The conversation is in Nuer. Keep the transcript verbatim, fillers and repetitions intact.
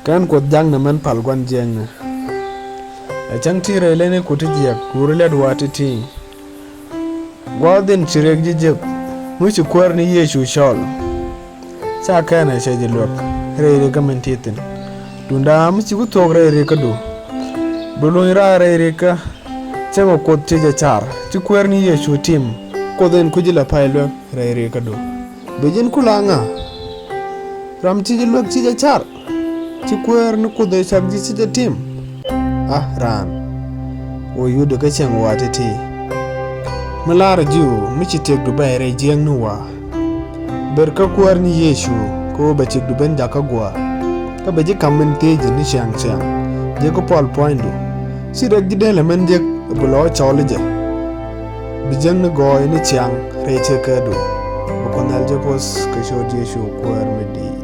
Kɛn Kuoth jakni min pal gua̱n jiɛkni. Ɛ cäŋ ti rɛy leni ku ti jiɛk kuri lɛt wa ti̱ti̱. Gua̱a̱th in ci riɛk ji̱ jek mi ci Kuäär ni Yecu cɔl. Ca kɛn ɛ cɛ ji̱ luäk rɛy rikä min ti thi̱n. Duŋda mi ci ku thuɔ̱k rɛy rikädu. Bi luny raar rɛy rikä cäŋ ɛ Kuoth ci jɛ car ci Kuäär ni Yecu tim. Kuoth in ku ji̱ lɛ pay luäk rɛy rikädu. Bi ji̱n ku la ŋa? Ram ci ji̱ luäk ci jɛ car ci Kuäär ni Kuoth ɛ cak ji̱ ci jɛ tim. A raan wä yut kä cäŋ wa ti̱ti̱. Mi lar ji̱ mi ci tiɛkdu bɛy rɛy jiɛkni wa. Ber kä Kuäär ni Yecu kä wä bɛ tiɛkdu ben jakä gua̱a̱. Kä bɛ ji̱ kam min thiec ji̱ ni ciaŋ ciaŋ. Jek kä pual puɔ̱nydu. Ci rɛk ji̱ dee lɛ min jek bi lɔ cɔl jɛ. Bi jiäkni gɔɔy ni ciaŋ rɛy cɛ kädu. Bi Kuoth Nhial jɛ poth kɛ ciöt Yecu Kuäär mi di̱i̱t.